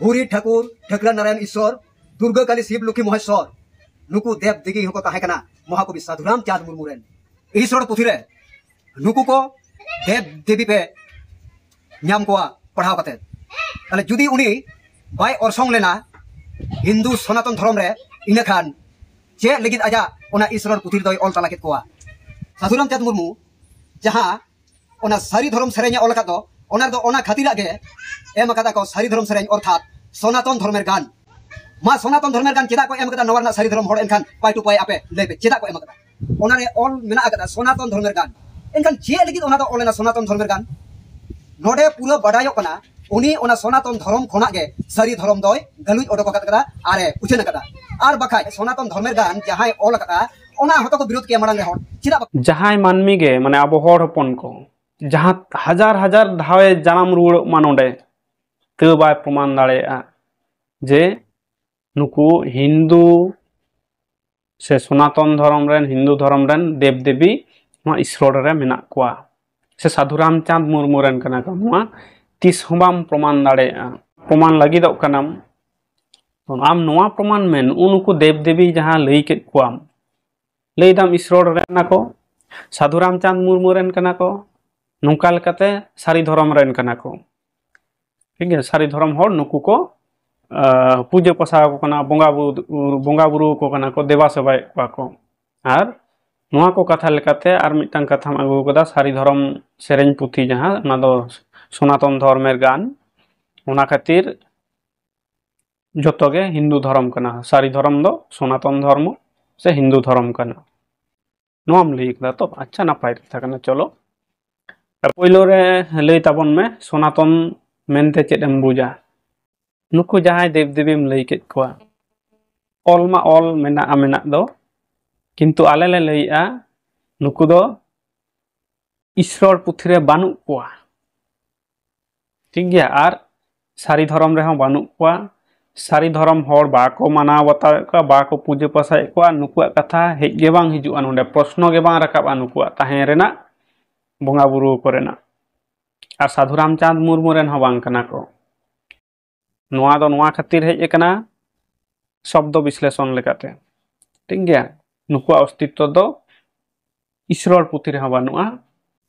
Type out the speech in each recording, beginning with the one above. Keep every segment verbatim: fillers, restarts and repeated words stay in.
ᱦᱩᱨᱤ ᱴᱷᱟᱠᱩᱨ, ᱴᱷᱟᱠᱨᱟ ᱱᱟᱨᱟᱭᱚᱱ ᱤᱥᱥᱚᱨ, ᱫᱩᱨᱜᱟᱹ ᱠᱟᱞᱤ ᱥᱤᱵ ᱞᱚᱠᱷᱤ ᱢᱚᱦᱮᱥᱥᱚᱨ, ᱱᱩᱠᱩ ᱫᱮᱵ ᱫᱮᱵᱤ ᱦᱚᱸᱠᱚ ᱛᱟᱦᱮᱸ ᱠᱟᱱᱟ ᱢᱚᱦᱟᱠᱚᱵᱤ ᱥᱟᱫᱷᱩᱨᱟᱢ ᱪᱟᱸᱫᱽ ᱢᱩᱨᱢᱩ ᱨᱮᱱ᱾ ᱤᱥᱨᱚᱲ ᱯᱩᱛᱷᱤ ᱨᱮ ᱱᱩᱠᱩ ᱠᱚ ᱫᱮᱵ ᱫᱮᱵᱤ ᱯᱮ ᱧᱟᱢ ᱠᱚᱣᱟ ᱯᱟᱲᱦᱟᱣ ᱠᱟᱛᱮ᱾ ᱛᱟᱦᱞᱮ ᱡᱩᱫᱤ ᱩᱱᱤ ᱵᱟᱭ ᱚᱨᱥᱚᱝ ᱞᱮᱱᱟ ᱦᱤᱱᱫᱩ ᱥᱚᱱᱟᱛᱚᱱ ᱫᱷᱚᱨᱚᱢ ᱨᱮ, ᱤᱱᱟᱹᱠᱷᱟᱱ ᱪᱮᱫ ᱞᱟᱹᱜᱤᱫ ᱟᱡᱟᱜ ᱚᱱᱟ ᱤᱥᱨᱚᱲ ᱯᱩᱛᱷᱤ ᱨᱮᱫᱚᱭ ᱚᱞ ᱛᱟᱞᱟ ᱠᱮᱫ ᱠᱚᱣᱟ? ᱥᱟᱫᱷᱩᱨᱟᱢ ᱪᱟᱸᱫᱽ ᱢᱩᱨᱢᱩ ᱡᱟᱦᱟᱸ ᱚᱱᱟ ᱥᱟᱹᱨᱤ ᱫᱷᱚᱨᱚᱢ ᱥᱮᱨᱮᱧ ᱮ ᱚᱞ ᱟᱠᱟᱫ ᱫᱚ, ᱚᱱᱟ ᱨᱮᱫᱚ ᱚᱱᱟ ᱠᱷᱟᱹᱛᱤᱨᱟᱜ ᱜᱮ ᱮᱢ ᱟᱠᱟᱫᱟ ᱠᱚ ᱥᱟᱹᱨᱤ ᱫᱷᱚᱨᱚᱢ ᱥᱮᱨᱮᱧ, ᱚᱨᱛᱷᱟᱛ ᱥᱚᱱᱟᱛᱚᱱ ᱫᱷᱚᱨᱢᱮᱨ ᱜᱟᱱ᱾ ᱢᱟ, ᱥᱚᱱᱟᱛᱚᱱ ᱫᱷᱚᱨᱢᱮᱨ ᱜᱟᱱ ᱪᱮᱫᱟᱜ ᱠᱚ ᱮᱢ ᱟᱠᱟᱫᱟ ᱱᱚᱣᱟ ᱨᱮᱱᱟᱜ ᱥᱟᱹᱨᱤ ᱫᱷᱚᱨᱚᱢ ᱦᱚᱲ? ᱮᱱᱠᱷᱟᱱ ᱯᱟᱭ ᱴᱩ ᱯᱟᱭ ᱟᱯᱮ ᱞᱟᱹᱭ ᱯᱮ, ᱪᱮᱫᱟᱜ ᱠᱚ ᱮᱢ ᱟᱠᱟᱫᱟ? ᱚᱱᱟ ᱨᱮ ᱚᱞ ᱢᱮᱱᱟᱜ ᱟᱠᱟᱫᱟ ᱥᱚᱱᱟᱛᱚᱱ ᱫᱷᱚᱨᱢᱮᱨ ᱜᱟᱱ᱾ ᱮᱱᱠᱷᱟᱱ ᱪᱮᱫ ᱞᱟᱹᱜᱤᱫ ᱚᱱᱟ ᱫᱚ ᱚᱞ ᱮᱱᱟ ᱥᱚᱱᱟᱛᱚᱱ ᱫᱷᱚᱨᱢᱮᱨ ᱜᱟᱱ? ᱱᱚᱰᱮ ᱯᱩᱨᱟᱹ ᱵᱟᱰᱟᱭᱚᱜ ᱠᱟᱱᱟ, ᱩᱱᱤ ᱚᱱᱟ ᱥᱚᱱᱟᱛᱚᱱ ᱫᱷᱚᱨᱚᱢ ᱠᱷᱚᱱᱟᱜ ᱜᱮ ᱥᱟᱹᱨᱤ ᱫᱷᱚᱨᱚᱢ ᱫᱚᱭ ᱜᱟᱹᱞᱩᱡ ᱚᱰᱚᱠ ᱟᱠᱟᱫ ᱠᱟᱫᱟ ᱟᱨ ᱮ ᱩᱪᱷᱟᱹᱱ ᱟᱠᱟᱫᱟ᱾ ᱟᱨ ᱵᱟᱠᱷᱟᱡ ᱥᱚᱱᱟᱛᱚᱱ ᱫᱷᱚᱨᱢᱮᱨ ᱜᱟᱱ ᱡᱟᱦᱟᱸᱭ ᱚᱞ ᱟᱠᱟᱫᱟ, ᱚᱱᱟ ᱦᱚᱸᱛᱚ ᱠᱚ ᱵᱤᱨᱳᱫ ᱠᱮᱭᱟ ᱢᱟᱲᱟᱝ ᱨᱮ ᱦᱚᱲ᱾ ᱪᱮᱫᱟᱜ ᱵᱟᱠᱚ? ᱡᱟᱦᱟᱸᱭ ᱢᱟᱹᱱᱢᱤ ᱜᱮ, ᱢᱟᱱᱮ ᱟᱵᱚ ᱦᱚᱲ ᱦᱚᱯᱚᱱ ᱠᱚ, ᱡᱟᱦᱟᱸ ᱦᱟᱡᱟᱨ ᱦᱟᱡᱟᱨ ᱫᱷᱟᱣᱮ ᱡᱟᱱᱟᱢ ᱨᱩᱣᱟᱹᱲᱚᱜ ᱢᱟ ᱱᱚᱰᱮ, ᱛᱟᱹᱣ ᱵᱟᱭ ᱯᱨᱚᱢᱟᱱ ᱫᱟᱲᱮᱭᱟᱜᱼᱟ ᱡᱮ ᱱᱩᱠᱩ ᱦᱤᱱᱫᱩ ᱥᱮ ᱥᱚᱱᱟᱛᱚᱱ ᱫᱷᱚᱨᱚᱢ ᱨᱮᱱ, ᱦᱤᱱᱫᱩ ᱫᱷᱚᱨᱚᱢ ᱨᱮᱱ ᱫᱮᱵ ᱫᱮᱵᱤ ᱱᱚᱣᱟ ᱤᱥᱨᱚᱲ ᱨᱮ ᱢᱮᱱᱟᱜ ᱠᱚᱣᱟ, ᱥᱮ ᱥᱟᱫᱷᱩ ᱨᱟᱢᱪᱟᱸᱫᱽ ᱢᱩᱨᱢᱩ ᱨᱮᱱ ᱠᱟᱱᱟ ᱠᱚ, ᱱᱚᱣᱟ ᱛᱤᱥ ᱦᱚᱸ ᱵᱟᱢ ᱯᱨᱚᱢᱟᱱ ᱫᱟᱲᱮᱭᱟᱜᱼᱟ᱾ ᱯᱨᱚᱢᱟᱱ ᱞᱟᱹᱜᱤᱫᱚᱜ ᱠᱟᱱᱟᱢ, ᱟᱢ ᱱᱚᱣᱟ ᱯᱨᱚᱢᱟᱱ ᱢᱮ, ᱱᱩᱜᱼᱩ ᱱᱩᱠᱩ ᱫᱮᱵ ᱫᱮᱵᱤ ᱡᱟᱦᱟᱸ ᱞᱟᱹᱭ ᱠᱮᱫ ᱠᱚᱣᱟᱢ, ᱞᱟᱹᱭ ᱫᱟᱢ ᱤᱥᱨᱚᱲ ᱨᱮᱱ ᱠᱟᱱᱟ ᱠᱚ, ᱥᱟᱫᱷᱩ ᱨᱟᱢᱪᱟᱸᱫᱽ ᱢᱩᱨᱢᱩ ᱨᱮᱱ ᱠᱟᱱᱟ ᱠᱚ, ᱱᱚᱝᱠᱟ ᱞᱮᱠᱟᱛᱮ ᱥᱟᱹᱨᱤ ᱫᱷᱚᱨᱚᱢ ᱨᱮᱱ ᱠᱟᱱᱟ ᱠᱚ᱾ ᱴᱷᱤᱠ ᱜᱮᱭᱟ, ᱥᱟᱹᱨᱤ ᱫᱷᱚᱨᱚᱢ ᱦᱚᱲ ᱱᱩᱠᱩ ᱠᱚ, ᱟᱸ, ᱯᱩᱡᱟᱹ ᱯᱟᱥᱟ ᱟᱠᱚ ᱠᱟᱱᱟ, ᱵᱚᱸᱜᱟ ᱵᱩᱨᱩ, ᱵᱚᱸᱜᱟ ᱵᱩᱨᱩ ᱟᱠᱚ ᱠᱟᱱᱟ ᱠᱚ, ᱫᱮᱵᱟ ᱥᱮᱵᱟᱭᱮᱫ ᱠᱚᱣᱟ ᱠᱚ᱾ ᱟᱨ ᱱᱚᱣᱟ ᱠᱚ ᱠᱟᱛᱷᱟ ᱞᱮᱠᱟᱛᱮ ᱟᱨ ᱢᱤᱫᱴᱟᱝ ᱠᱟᱛᱷᱟᱢ ᱟᱹᱜᱩ ᱟᱠᱟᱫᱟ, ᱥᱟᱹᱨᱤ ᱫᱷᱚᱨᱚᱢ ᱥᱮᱨᱮᱧ ᱯᱩᱛᱷᱤ ᱡᱟᱦᱟᱸ, ᱚᱱᱟ ᱫᱚ ᱥᱚᱱᱟᱛᱚᱱ ᱫᱷᱚᱨᱢᱮᱨ ᱜᱟᱱ, ᱚᱱᱟ ᱠᱷᱟᱹᱛᱤᱨ ᱡᱚᱛᱚ ᱜᱮ ᱦᱤᱱᱫᱩ ᱫᱷᱚᱨᱚᱢ ᱠᱟᱱᱟ, ᱥᱟᱹᱨᱤ ᱫᱷᱚᱨᱚᱢ ᱫᱚ ᱥᱚᱱᱟᱛᱚᱱ ᱫᱷᱚᱨᱢᱚ ᱥᱮ ᱦᱤᱱᱫᱩ ᱫᱷᱚᱨᱚᱢ ᱠᱟᱱᱟ᱾ ᱱᱚᱣᱟᱢ ᱞᱟᱹᱭ ᱠᱮᱫᱟ ᱛᱚ, ᱟᱪᱪᱷᱟ, ᱱᱟᱯᱟᱭ ᱠᱟᱛᱷᱟ ᱠᱟᱱᱟ᱾ ᱪᱚᱞᱚ, ᱯᱳᱭᱞᱳ ᱨᱮ ᱞᱟᱹᱭ ᱛᱟᱵᱚᱱ ᱢᱮ, ᱥᱚᱱᱟᱛᱚᱱ ᱢᱮᱱᱛᱮ ᱪᱮᱫ ᱮᱢ ᱵᱩᱡᱟ? ᱱᱩᱠᱩ ᱡᱟᱦᱟᱸᱭ ᱫᱮᱵ ᱫᱮᱵᱤᱢ ᱞᱟᱹᱭ ᱠᱮᱫ ᱠᱚᱣᱟ, ᱚᱞ ᱢᱟ ᱚᱞ ᱢᱮᱱᱟᱜᱼᱟ, ᱢᱮᱱᱟᱜ ᱫᱚ, ᱠᱤᱱᱛᱩ ᱟᱞᱮ ᱞᱮ ᱞᱟᱹᱭᱮᱜᱼᱟ ᱱᱩᱠᱩ ᱫᱚ ᱤᱥᱨᱚᱲ ᱯᱩᱛᱷᱤ ᱨᱮ ᱵᱟᱹᱱᱩᱜ ᱠᱚᱣᱟ, ᱴᱷᱤᱠ ᱜᱮᱭᱟ, ᱟᱨ ᱥᱟᱹᱨᱤ ᱫᱷᱚᱨᱚᱢ ᱨᱮᱦᱚᱸ ᱵᱟᱹᱱᱩᱜ ᱠᱚᱣᱟ᱾ ᱥᱟᱹᱨᱤ ᱫᱷᱚᱨᱚᱢ ᱦᱚᱲ ᱵᱟᱠᱚ ᱢᱟᱱᱟᱣ ᱵᱟᱛᱟᱣᱮᱫ ᱠᱚᱣᱟ, ᱵᱟᱠᱚ ᱯᱩᱡᱟᱹ ᱯᱟᱥᱟᱭᱮᱫ ᱠᱚᱣᱟ᱾ ᱱᱩᱠᱩᱣᱟᱜ ᱠᱟᱛᱷᱟ ᱦᱮᱡ ᱜᱮ ᱵᱟᱝ ᱦᱤᱡᱩᱜᱼᱟ ᱱᱚᱰᱮ, ᱯᱨᱚᱥᱱᱚ ᱜᱮ ᱵᱟᱝ ᱨᱟᱠᱟᱵᱼᱟ ᱱᱩᱠᱩᱣᱟᱜ ᱛᱟᱦᱮᱸ ᱨᱮᱱᱟᱜ, ᱵᱚᱸᱜᱟ ᱵᱩᱨᱩ ᱠᱚᱨᱮᱱᱟᱜ᱾ ᱟᱨ ᱥᱟᱫᱷᱩ ᱨᱟᱢᱪᱟᱸᱫᱽ ᱢᱩᱨᱢᱩ ᱨᱮᱱ ᱦᱚᱸ ᱵᱟᱝ ᱠᱟᱱᱟ ᱠᱚ᱾ ᱱᱚᱣᱟ ᱫᱚ ᱱᱚᱣᱟ ᱠᱷᱟᱹᱛᱤᱨ ᱦᱮᱡ ᱟᱠᱟᱱᱟ, ᱥᱚᱵᱫᱚ ᱵᱤᱥᱞᱮᱥᱚᱱ ᱞᱮᱠᱟᱛᱮ, ᱴᱷᱤᱠ ᱜᱮᱭᱟ? ᱱᱩᱠᱩᱣᱟᱜ ᱚᱥᱛᱤᱛᱛᱚ ᱫᱚ ᱤᱥᱨᱚᱲ ᱯᱩᱛᱷᱤ ᱨᱮᱦᱚᱸ ᱵᱟᱹᱱᱩᱜᱼᱟ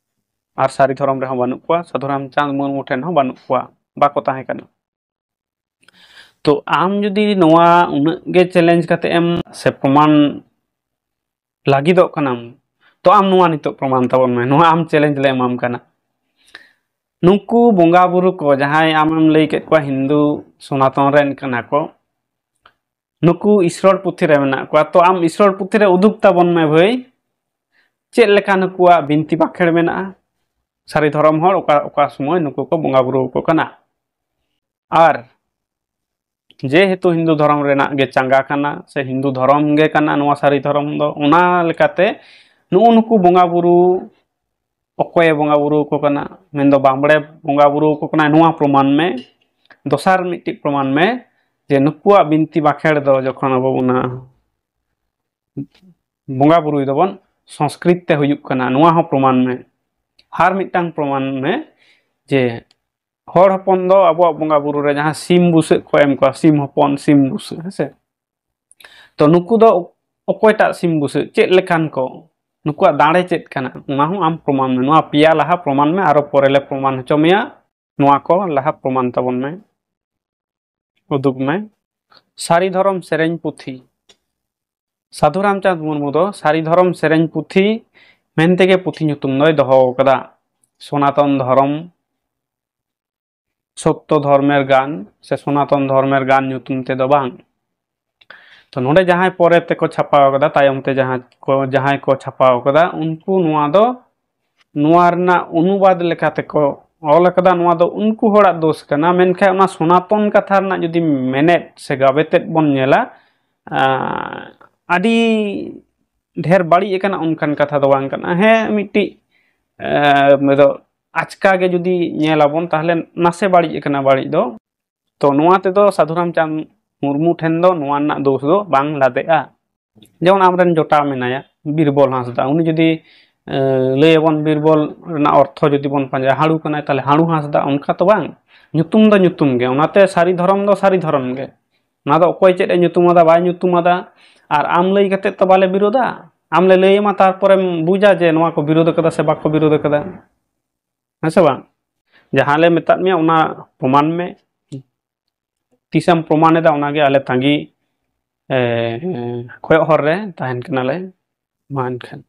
ᱟᱨ ᱥᱟᱹᱨᱤ ᱫᱷᱚᱨᱚᱢ ᱨᱮᱦᱚᱸ ᱵᱟᱹᱱᱩᱜ ᱠᱚᱣᱟ, ᱥᱟᱹᱫᱷᱩ ᱨᱟᱢᱪᱟᱸᱫᱽ ᱢᱩᱨᱢᱩ ᱴᱷᱮᱱ ᱦᱚᱸ ᱵᱟᱹᱱᱩᱜ ᱠᱚᱣᱟ, ᱵᱟᱠᱚ ᱛᱟᱦᱮᱸ ᱠᱟᱱᱟ᱾ ᱛᱚ ᱟᱢ ᱡᱩᱫᱤ ᱱᱚᱣᱟ ᱩᱱᱟᱹᱜ ᱜᱮ ᱪᱮᱞᱮᱧᱡᱽ ᱠᱟᱛᱮ ᱮᱢ ᱥᱮ ᱯᱨᱚᱢᱟᱱ ᱞᱟᱹᱜᱤᱫᱚᱜ ᱠᱟᱱᱟᱢ, ᱛᱚ ᱟᱢ ᱱᱚᱣᱟ ᱱᱤᱛᱚᱜ ᱯᱨᱚᱢᱟᱱ ᱛᱟᱵᱚᱱ ᱢᱮ, ᱱᱚᱣᱟ ᱟᱢ ᱪᱮᱞᱮᱧᱡᱽ ᱞᱮ ᱮᱢᱟᱢ ᱠᱟᱱᱟ᱾ ᱱᱩᱠᱩ ᱵᱚᱸᱜᱟ ᱵᱩᱨᱩ ᱠᱚ ᱡᱟᱦᱟᱸᱭ ᱟᱢᱮᱢ ᱞᱟᱹᱭ ᱠᱮᱫ ᱠᱚᱣᱟ ᱦᱤᱱᱫᱩ ᱥᱚᱱᱟᱛᱚᱱ ᱨᱮᱱ ᱠᱟᱱᱟ ᱠᱚ, ᱱᱩᱠᱩ ᱤᱥᱨᱚᱲ ᱯᱩᱛᱷᱤ ᱨᱮ ᱢᱮᱱᱟᱜ ᱠᱚᱣᱟ, ᱛᱚ ᱟᱢ ᱤᱥᱨᱚᱲ ᱯᱩᱛᱷᱤ ᱨᱮ ᱩᱫᱩᱜ ᱛᱟᱵᱚᱱ ᱢᱮ ᱵᱷᱟᱹᱭ, ᱪᱮᱫ ᱞᱮᱠᱟ ᱱᱩᱠᱩᱣᱟᱜ ᱵᱤᱱᱛᱤ ᱵᱟᱠᱷᱮᱲ ᱢᱮᱱᱟᱜᱼᱟ, ᱥᱟᱹᱨᱤ ᱫᱷᱚᱨᱚᱢ ᱦᱚᱲ ᱚᱠᱟ ᱚᱠᱟ ᱥᱚᱢᱚᱭ ᱱᱩᱠᱩ ᱠᱚ ᱵᱚᱸᱜᱟ ᱵᱩᱨᱩ ᱟᱠᱚ ᱠᱟᱱᱟ᱾ ᱟᱨ ᱡᱮᱦᱮᱛᱩ ᱦᱤᱱᱫᱩ ᱫᱷᱚᱨᱚᱢ ᱨᱮᱱᱟᱜ ᱜᱮ ᱪᱟᱸᱜᱟ ᱠᱟᱱᱟ ᱥᱮ ᱦᱤᱱᱫᱩ ᱫᱷᱚᱨᱚᱢ ᱜᱮ ᱠᱟᱱᱟ ᱱᱚᱣᱟ ᱥᱟᱹᱨᱤ ᱫᱷᱚᱨᱚᱢ ᱫᱚ, ᱚᱱᱟ ᱞᱮᱠᱟᱛᱮ ᱱᱩᱜᱼᱩ ᱱᱩᱠᱩ ᱵᱚᱸᱜᱟ ᱵᱩᱨᱩ ᱚᱠᱚᱭᱮ ᱵᱚᱸᱜᱟ ᱵᱩᱨᱩ ᱟᱠᱚ ᱠᱟᱱᱟ, ᱢᱮᱱᱫᱚ ᱵᱟᱢᱵᱲᱮ ᱵᱚᱸᱜᱟ ᱵᱩᱨᱩ ᱟᱠᱚ ᱠᱟᱱᱟᱭ, ᱱᱚᱣᱟ ᱯᱨᱚᱢᱟᱱ ᱢᱮ᱾ ᱫᱚᱥᱟᱨ ᱢᱤᱫᱴᱤᱡ ᱯᱨᱚᱢᱟᱱ ᱢᱮ ᱡᱮ ᱱᱩᱠᱩᱣᱟᱜ ᱵᱤᱱᱛᱤ ᱵᱟᱠᱷᱮᱲ ᱫᱚ ᱡᱚᱠᱷᱚᱱ ᱟᱵᱚ ᱚᱱᱟ ᱵᱚᱸᱜᱟ ᱵᱩᱨᱩᱭ ᱫᱟᱵᱚᱱ ᱥᱚᱝᱥᱠᱨᱤᱛ ᱛᱮ ᱦᱩᱭᱩᱜ ᱠᱟᱱᱟ, ᱱᱚᱣᱟ ᱦᱚᱸ ᱯᱨᱚᱢᱟᱱ ᱢᱮ᱾ ᱟᱨ ᱢᱤᱫᱴᱟᱝ ᱯᱨᱚᱢᱟᱱ ᱢᱮ ᱡᱮ ᱦᱚᱲ ᱦᱚᱯᱚᱱ ᱫᱚ ᱟᱵᱚᱣᱟᱜ ᱵᱚᱸᱜᱟ ᱵᱩᱨᱩ ᱨᱮ ᱡᱟᱦᱟᱸ ᱥᱤᱢ ᱵᱩᱥᱟᱹᱜ ᱠᱚ ᱮᱢ ᱠᱚᱣᱟ, ᱥᱤᱢ ᱦᱚᱯᱚᱱ, ᱥᱤᱢ ᱵᱩᱥᱟᱹᱜ, ᱦᱮᱸᱥᱮ? ᱛᱚ ᱱᱩᱠᱩ ᱫᱚ ᱚᱠᱚᱭᱴᱟᱜ ᱥᱤᱢ ᱵᱩᱥᱟᱹᱜ, ᱪᱮᱫ ᱞᱮᱠᱟᱱ ᱠᱚ, ᱱᱩᱠᱩᱣᱟᱜ ᱫᱟᱲᱮ ᱪᱮᱫ ᱠᱟᱱᱟ, ᱚᱱᱟ ᱦᱚᱸ ᱟᱢ ᱯᱨᱚᱢᱟᱱ ᱢᱮ᱾ ᱱᱚᱣᱟ ᱯᱮᱭᱟ ᱞᱟᱦᱟ ᱯᱨᱚᱢᱟᱱ ᱢᱮ, ᱟᱨᱚ ᱯᱚᱨᱮ ᱞᱮ ᱯᱨᱚᱢᱟᱱ ᱦᱚᱪᱚ ᱢᱮᱭᱟ᱾ ᱱᱚᱣᱟ ᱠᱚ ᱞᱟᱦᱟ ᱯᱨᱚᱢᱟᱱ ᱛᱟᱵᱚᱱ ᱢᱮ, ᱩᱫᱩᱜ ᱢᱮ᱾ ᱥᱟᱹᱨᱤ ᱫᱷᱚᱨᱚᱢ ᱥᱮᱨᱮᱧ ᱯᱩᱛᱷᱤ᱾ ᱥᱟᱹᱫᱷᱩ ᱨᱟᱢᱪᱟᱸᱫᱽ ᱢᱩᱨᱢᱩ ᱫᱚ ᱥᱟᱹᱨᱤ ᱫᱷᱚᱨᱚᱢ ᱥᱮᱨᱮᱧ ᱯᱩᱛᱷᱤ ᱢᱮᱱᱛᱮᱜᱮ ᱯᱩᱛᱷᱤ ᱧᱩᱛᱩᱢ ᱫᱚᱭ ᱫᱚᱦᱚ ᱟᱠᱟᱫᱟ᱾ ᱥᱚᱱᱟᱛᱚᱱ ᱫᱷᱚᱨᱚᱢ, ᱥᱚᱛᱛᱚ ᱫᱷᱚᱨᱢᱮᱨ ᱜᱟᱱ ᱥᱮ ᱥᱚᱱᱟᱛᱚᱱ ᱫᱷᱚᱨᱢᱮᱨ ᱜᱟᱱ ᱧᱩᱛᱩᱢ ᱛᱮᱫᱚ ᱵᱟᱝ᱾ ᱛᱚ ᱱᱚᱰᱮ ᱡᱟᱦᱟᱸᱭ ᱯᱚᱨᱮ ᱛᱮᱠᱚ ᱪᱷᱟᱯᱟᱣ ᱠᱟᱫᱟ, ᱛᱟᱭᱚᱢ ᱛᱮ ᱡᱟᱦᱟᱸ ᱠᱚ, ᱡᱟᱦᱟᱸᱭ ᱠᱚ ᱪᱷᱟᱯᱟᱣ ᱠᱟᱫᱟ, ᱩᱱᱠᱩ ᱱᱚᱣᱟ ᱫᱚ, ᱱᱚᱣᱟ ᱨᱮᱱᱟᱜ ᱚᱱᱩᱵᱟᱫ ᱞᱮᱠᱟ ᱛᱮᱠᱚ ᱚᱞ ᱠᱟᱫᱟ, ᱱᱚᱣᱟ ᱫᱚ ᱩᱱᱠᱩ ᱦᱚᱲᱟᱜ ᱫᱳᱥ ᱠᱟᱱᱟ᱾ ᱢᱮᱱᱠᱷᱟᱱ ᱚᱱᱟ ᱥᱚᱱᱟᱛᱚᱱ ᱠᱟᱛᱷᱟ ᱨᱮᱱᱟᱜ ᱡᱩᱫᱤ ᱢᱮᱱᱮᱫ ᱥᱮ ᱜᱟᱵᱮᱛᱮᱫ ᱵᱚᱱ ᱧᱮᱞᱟ, ᱟᱸ, ᱟᱹᱰᱤ ᱰᱷᱮᱨ ᱵᱟᱹᱲᱤᱡ ᱟᱠᱟᱱᱟ ᱚᱱᱠᱟᱱ ᱠᱟᱛᱷᱟ ᱫᱚ ᱵᱟᱝ ᱠᱟᱱᱟ᱾ ᱦᱮᱸ, ᱢᱤᱫᱴᱤᱡ, ᱟᱸ, ᱢᱮᱱᱫᱚ ᱟᱪᱠᱟ ᱜᱮ ᱡᱩᱫᱤ ᱧᱮᱞᱟᱵᱚᱱ, ᱛᱟᱦᱞᱮ ᱱᱟᱥᱮ ᱵᱟᱹᱲᱤᱡ ᱟᱠᱟᱱᱟ ᱵᱟᱹᱲᱤᱡ ᱫᱚ᱾ ᱛᱚ ᱱᱚᱣᱟ ᱛᱮᱫᱚ ᱥᱟᱹᱫᱷᱩ ᱨᱟᱢᱪᱟᱸᱫᱽ ᱢᱩᱨᱢᱩ ᱴᱷᱮᱱ ᱫᱚ ᱱᱚᱣᱟ ᱨᱮᱱᱟᱜ ᱫᱳᱥ ᱫᱚ ᱵᱟᱝ ᱞᱟᱫᱮᱜᱼᱟ᱾ ᱡᱮᱢᱚᱱ ᱟᱢᱨᱮᱱ ᱡᱚᱴᱟᱣ ᱢᱮᱱᱟᱭᱟ ᱵᱤᱨᱵᱚᱞ ᱦᱟᱸᱥᱫᱟ, ᱩᱱᱤ ᱡᱩᱫᱤ, ᱮ, ᱞᱟᱹᱭᱟᱵᱚᱱ ᱵᱤᱨᱵᱚᱞ ᱨᱮᱱᱟᱜ ᱚᱨᱛᱷᱚ ᱡᱩᱫᱤ ᱵᱚᱱ ᱯᱟᱸᱡᱟᱭᱟ, ᱦᱟᱹᱲᱩ ᱠᱟᱱᱟᱭ, ᱛᱟᱦᱞᱮ ᱦᱟᱹᱲᱩ ᱦᱟᱸᱥᱫᱟ, ᱚᱱᱠᱟ ᱛᱚ ᱵᱟᱝ᱾ ᱧᱩᱛᱩᱢ ᱫᱚ ᱧᱩᱛᱩᱢ ᱜᱮ᱾ ᱚᱱᱟᱛᱮ ᱥᱟᱹᱨᱤ ᱫᱷᱚᱨᱚᱢ ᱫᱚ ᱥᱟᱹᱨᱤ ᱫᱷᱚᱨᱚᱢ ᱜᱮ᱾ ᱚᱱᱟ ᱫᱚ ᱚᱠᱚᱭ ᱪᱮᱫ ᱮ ᱧᱩᱛᱩᱢ ᱟᱫᱟ, ᱵᱟᱭ ᱧᱩᱛᱩᱢ ᱟᱫᱟ, ᱟᱨ ᱟᱢ ᱞᱟᱹᱭ ᱠᱟᱛᱮ ᱛᱚ ᱵᱟᱞᱮ ᱵᱤᱨᱳᱫᱟ᱾ ᱟᱢ ᱞᱮ ᱞᱟᱹᱭ ᱟᱢᱟ, ᱛᱟᱨᱯᱚᱨᱮᱢ ᱵᱩᱡᱟ ᱡᱮ ᱱᱚᱣᱟ ᱠᱚ ᱵᱤᱨᱳᱫ ᱟᱠᱟᱫᱟ ᱥᱮ ᱵᱟᱠᱚ ᱵᱤᱨᱳᱫ ᱟᱠᱟᱫᱟ᱾ ᱦᱮᱸ ᱥᱮ ᱵᱟᱝ? ᱡᱟᱦᱟᱸ ᱞᱮ ᱢᱮᱛᱟᱫ ᱢᱮᱭᱟ, ᱚᱱᱟ ᱯᱨᱚᱢᱟᱱ ᱢᱮ᱾ ᱛᱤᱥᱮᱢ ᱯᱨᱚᱢᱟᱱ ᱮᱫᱟ, ᱚᱱᱟᱜᱮ ᱟᱞᱮ ᱛᱟᱺᱜᱤ, ᱮ, ᱠᱚᱭᱚᱜ ᱦᱚᱨ ᱨᱮ ᱛᱟᱦᱮᱱ ᱠᱟᱱᱟᱞᱮ᱾ ᱢᱟ ᱮᱱᱠᱷᱟᱱ᱾